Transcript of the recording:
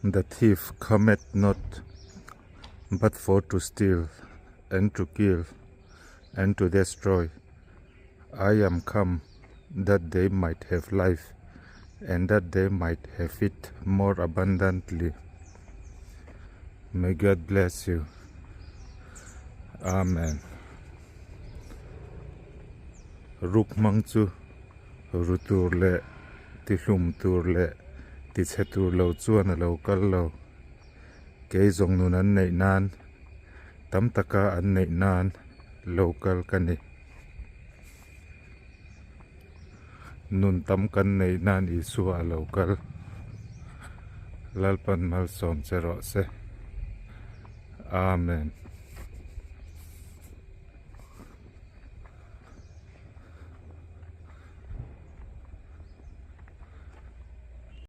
The thief cometh not but for to steal and to kill and to destroy. I am come that they might have life and that they might have it more abundantly. May God bless you. Amen. Ruk hmang chu ru tur leh tihlum tur leh tichhe tur lo chuan a lo kal lo. Kei zawng nun an neih nan, tam taka an neih nan lo kal ka ni. Nun tam kan neih nan Isua a lo kal. Lalpan malsawm che rawh se. Amen.